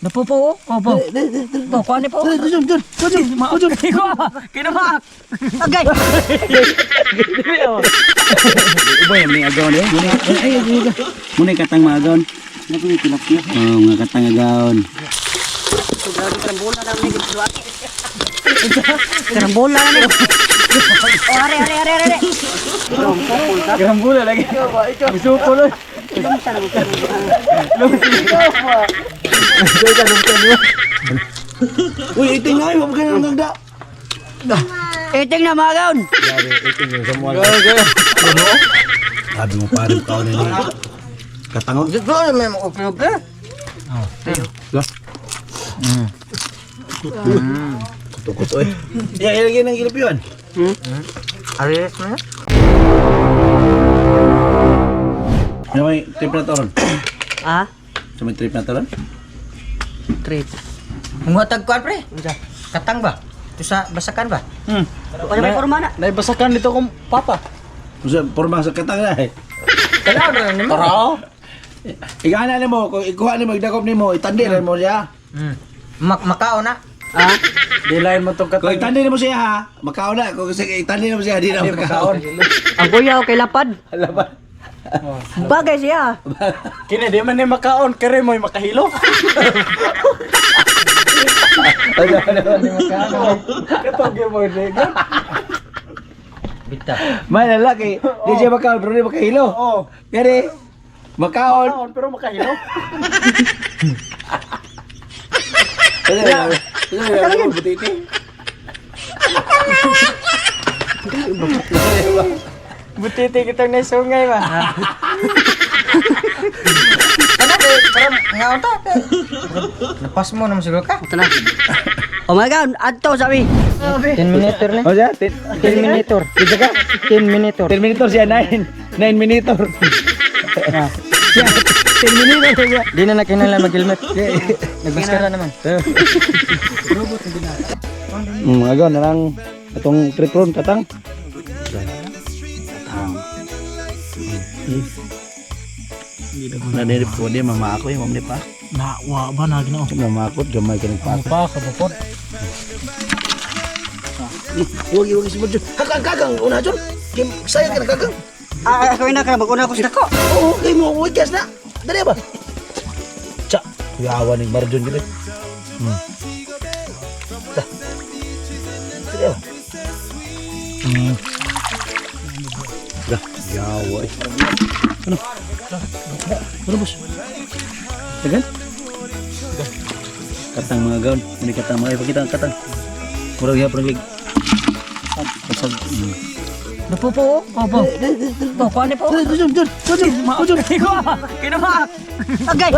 Napupo, opo. Po, kuha ni po. Jun, Jun, Jun, Jun. Kinamak. Agay. Ubay ang agaw ni. Muna ay ay muna katang mga agaw. Oh, mga katang agaw. Karambola na ni Karambola na ni. Oh, are are are are. Grambula lagi. Misupo loy. Uy, iting na ay, wag ka nang gagda. Iting na mga gaon. Sabi mo pare tao na ni. Katango. Dito may okay okay. Lah. Kuto-kuto eh. Ya, ilagay ng gilip yun. Aris mo. Ano may trip na toron? Ah, Sa may trip na toron? trip. Mga tagkuan pre. Katang ba? Ito sa basakan ba? Wala may forma na. Naibasakan dito kong papa. Usa porma sa katang na eh. Tanaw na nimo. Tara. Igana nimo, kung ikuha nimo igdakop nimo, itandi ra mo siya. Mak makao na. Ah, Di lain mo tong Kung katang. itandi nimo siya ha, makaon na. Kung itandi nimo siya, di na makaon. ang kuya okay lapad. Laban. Bagay siya. Kini di man ni makaon, kere mo'y makahilo. Ano, ano, ano. Katong gyud mo di. Bita. May lalaki, di siya makaon pero di makahilo. Oo. Gani, makaon. Makaon pero makahilo. Ano, ano, ano, ano, butiti. Butiti kitang naisungay ba. Kana kay parang ngaon ta. Napas mo naman siguro ka. Ito na. Oh my God, adto sabi. 10 minute na. O siya, 10 minute. Kita ka? 10 minute. 10 minute siya, 9. 9 minute. Siya, 10 minute siya. Di na nakinahanglan mag-helmet. Nagmaskara naman. Agaw na lang itong trip ron, katang. Katang. Nanirip ko di mama ako yung mamli pa. Na wa ba na ginoo. Mama ako gamay ka nagpa. Pa ka bukod. Huwag iwag si Jun. Hagang kagang una Jun. Kim sayang ka na kagang. Ah, ako na ka mag-una ko sa dako. Oo, kay mo weekends na. Dali ba? Tsa, kuyawa ni Marjon gid. Ta. Dali ba? Dah, yawa eh. Ano? Ano, boss? Tagal? Katang mga gaon. Muna katang mga ipakita ang katang. Murag yapon ang Basag. Napupo, opo. Po, kuha ni po. Jun, Jun, Jun, Jun, Jun. Kinamak. Agay.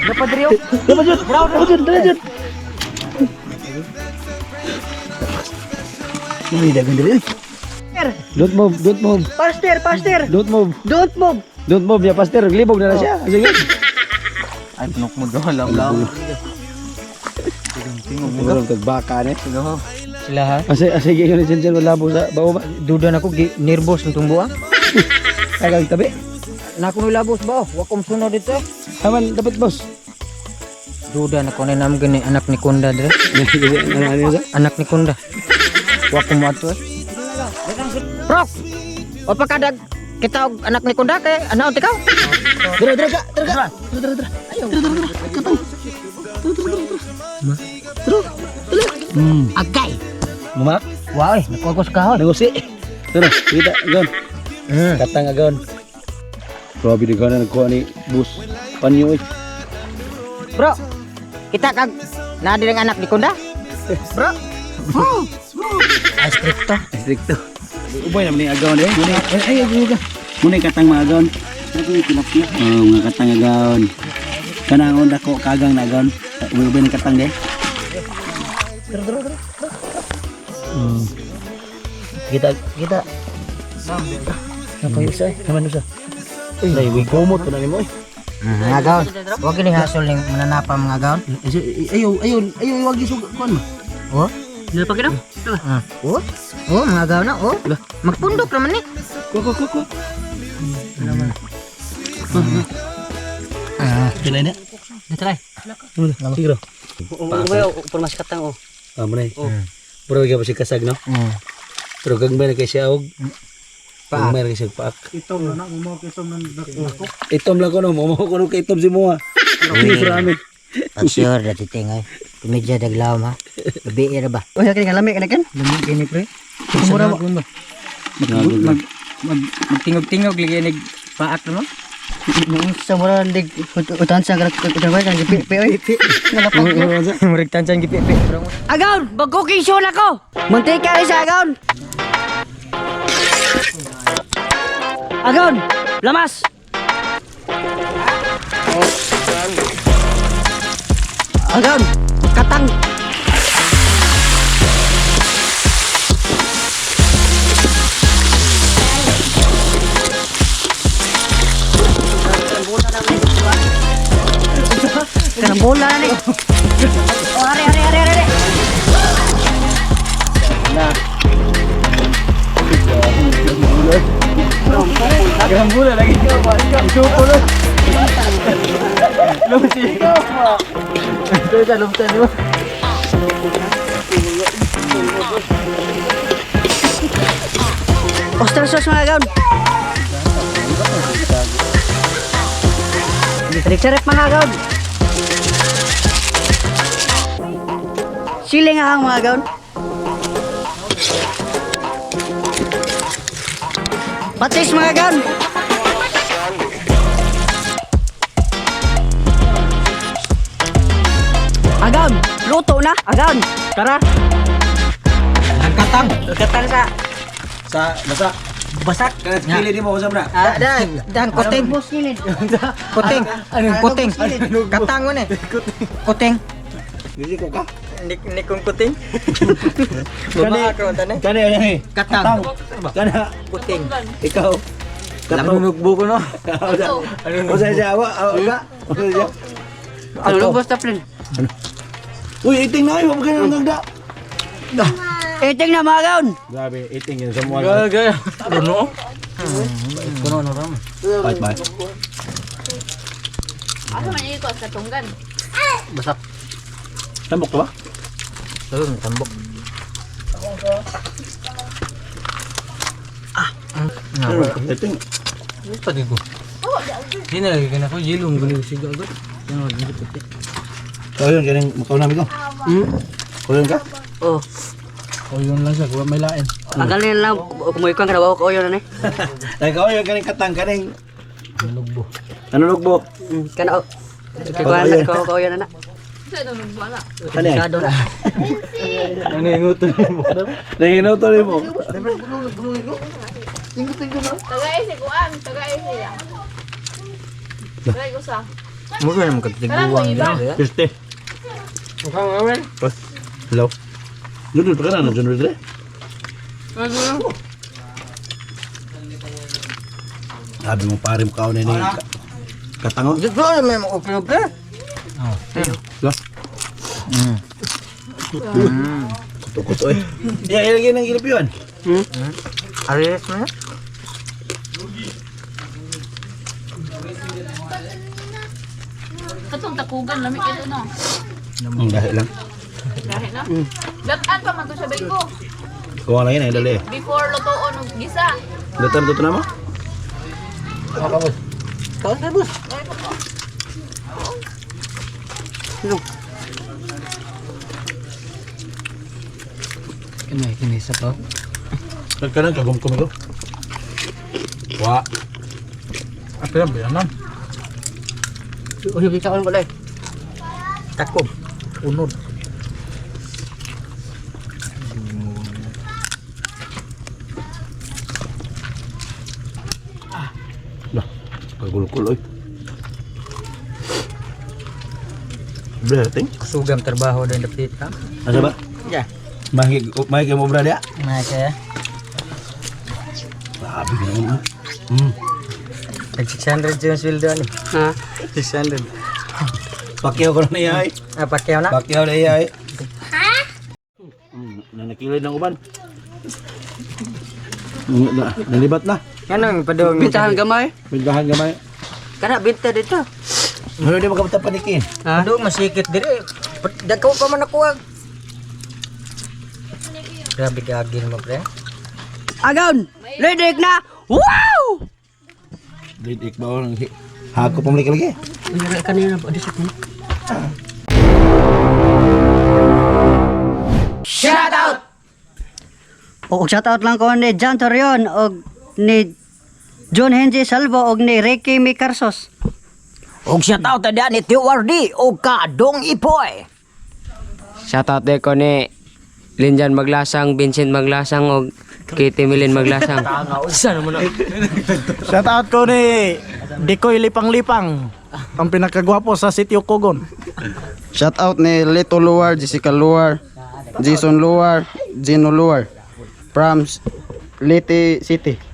Napadriyo. Dapat Jun, dapat Jun, dali Jun. Ay, dagan dali. Ay. Don't move, don't move, Pastor, pastor. don't move, Don't move. don't move. Ya, pastor, libog na na siya. Sige. Ay, punok mo doon. Lang lang. Murag tagbaka ni. Sila ha? Ase, ase, gyud ni Jun, Jun, wala po sa bao ba? Duda na ko, nervous ng tumbuan. Ay, kag tabi. Na ako nilabos ba? Wa kom sunod dito eh. Aman, dapat boss. Duda na ko na nam gani anak ni Kunda dire. Ano, ano sa? Anak ni Kunda. Wa ko mo ato eh. Prok. O pagkadag kita og anak ni Kunda kay ano ikaw? Dira, dira ka, dira ka. Dira, dira, dira. Dira, dira, dira. Katang. Dira, dira, dira, dira. Dira, dira. Agay. Mumak, Wa eh, nakuha ko sa kahoy. nangusi. Dira, kita, gon. Katang agon. Grabe di ka na nagkuha ni bus. Panyo eh. Bro. Kita kag na ang anak ni Kunda? Bro. Ay, stricto. Stricto. Ubay naman yung agaw eh. Muna, ay, ay, ay, ay. Muna yung katang mga agaw. Oh, mga katang agaw. Kanang onda ko kagang na agaw. Ubay ubay ng katang de. Tara, tara, tara. Kita, kita. Napay usa eh. Naman usa. Uy, ay, kumot na nimo eh. Mga gaon. Wa gini hasol ning mananapa mga gaon. Ayo, ayo, ayo, wag isug kuan mo. Oh. Ano pa kino? Ah. Oh. Oh, mga gaon na. Oh. Magpundok naman ni. Ko ko ko ko. Pila na? Try. Siguro. Ubo por mas katang oh. Ah, mo na eh. Pero gyud si kasag no. Pero gagmay na kay siya og gagmay na kay siya og paak. Itom na na, mo itom na dako. Itom lang ko no, mo ko no kay itom si Moa. Please rami. Pag sure dati tingay. Komedya daglaw ha. Gabi ra ba? Uy, kini lami kini kan. Lami kini pre. Mura ba? Mag mag magtingog-tingog lagi nig paak no. Sa mura dig utan sa garak utan ba kan gipi pi oy. Murag tansan gipi-pi. Agaw, mag-cooking show na ko. Mantika ni sa agaw. Agaw, lamas. Agaw, katang. Karambola na ni. Oh, are, are, are, are, are. Gambula lagi. Isupo lo. Lusi. Ito lumtan mo. Oyster sauce mga gaon. Sarap mga gaon. Sili nga ang mga gaon. Patis mga gaon. Agaon, luto na. Agaon, tara. Ang katang. Katang sa Sa basa. basak. Kana pili di mo usab na. Da da dan kuting. Kuting. Kuting. Katang mo ni. Kuting. Dili ko ka. Nik nikong kuting. Kani kani kani. Katang. Kana Kuting. ikaw. Lanunugbo ko no. Usa siya wa ka. Usa siya. Ano basta plin? Uy, iting na ay, wa ka nang gagda. Iting na mga gaon. Grabe, iting yun sa mga. Gaya. Ano? Kuno no ram. Bye bye. Asa man iko sa tunggan? Basak. Tambok ka ba? Tulong tambok. Iting. Pati ko. Di na lagi ko yelo mo gani siga agad. Yan lagi puti. So yun, galing makaw namin ko. Hmm? Kuyon ka? Oh. O yun lang siya, kuha may lain. Ang galing lang, kumuha ka na ko yun na eh. Ay, kaw yun, galing katang, galing. Manugbo. Ano lugbo? Kana oh. Kuha na ko ko yun na. Sa nunugbo na. Ano yan? Sado na. Ano yung nguto mo? Nanginuto rin mo. Tagay si kuan, tagay siya. Tagay ko sa. Mo ko naman kagtiguang iba. Piste. Mukhang awel. Hello. Junod pa ka na, junod rin. Sabi mo pare mo kaon na ni katango. Dito may mo upload ka. Lo. Kuto-kuto eh. Ya, ilagay ng gilip yun. Aris mo. Katong takugan lami ito no. Ang dahil lang. Dahil na. Datan pa man to siya beko. Kuha lang yun eh, dali eh. Before lutoon og gisa. Datan dito na mo? Kaon ka boss. No. Kini kini sa pa. Nagkanan, kagumkum ito. Wa. Apa yan ba yan? Uy, kita ko lang. Takob. Unod. Lah, kagulkul oy. Berarti? Sugam trabaho doon dapit ha. Asa ba? Ya. Mahig mahig mo obra dia. Mga kaya. Grabe ka naman. Nag 600 yung sweldo ni. Ha? 600. Pakyaw ko na niya ay. Ah, pakyaw na. Pakyaw na iya ay. Ha? Nanakilid ng uban. Nalibat na. Anong padong Bintahan gamay. Bintahan gamay. Kana binta dito. Ano di magkabuta panikin? Ha? Doon masikit dire. Dagko pa man ako. Ah. Grabe gagin mo pre. Agaw! Lidik na! Wow! Lidik ba ang hako pa lagi? Kanina ba? Di sa Shout out! O shout out lang ko ni John Torion og ni John Henry Salvo og ni Ricky Micarsos. Og shout out ta ni TRD og ka Dong Ipoy. Shoutout de ko ni Linjan Maglasang, Vincent Maglasang og Kitty Milin Maglasang. Shout out ko ni Dikoy Lipang-Lipang, ang pinakagwapo sa Sitio Kogon. Shout out ni Lito Luar, Jessica Luar, Jason Luar, Gino Luar from Leyte City.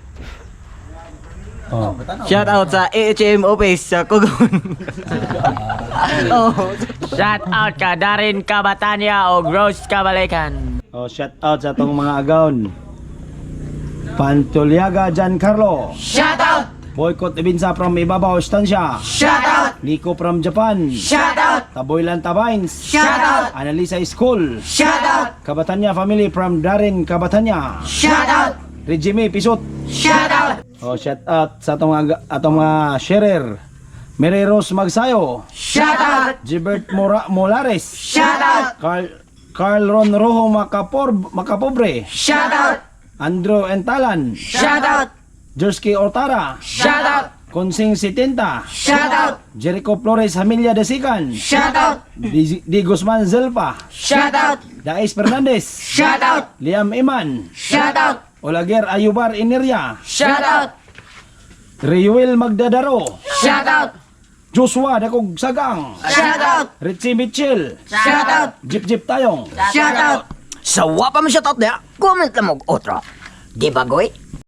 Shout out sa AHM Office sa Kogon. Shout out ka Darin Kabatanya o Rose Kabalekan. Oh, shout out sa atong mga agawn. Pantoliaga Giancarlo. Shout out. Boycott Ibinsa from Ibabaw Estancia. Shout out. Nico from Japan. Shout out. Taboylan Tabains. Shout out. Analisa School. Shout out. Kabatanya family from Darin Kabatanya. Shout out. Regime Pisot. Shout out. Oh, shout out sa atong mga sharer. Mary Rose Magsayo. Shout out. Gilbert Mora Molares. Shout out. Carl Carl Ron Rojo Macapobre. Shout out. Andrew Entalan. Shout out. Jersky Ortara. Shout out. Konsing Sitinta. Shout out. Jericho Flores Hamilia Desikan. Shout out. Di, Di Guzman Zelpa. Shout out. Dais Fernandez. Shout out. Liam Iman. Shout out. Olaguer Ayubar Ineria. Shout out. Riuel Magdadaro. Shout out. Joshua Dakog Sagang. Shout out! Richie Mitchell. Shout out! Jeep Jeep Tayong. Shout out! Sa wapa mo shout out niya, comment lang og otro. Di ba goy?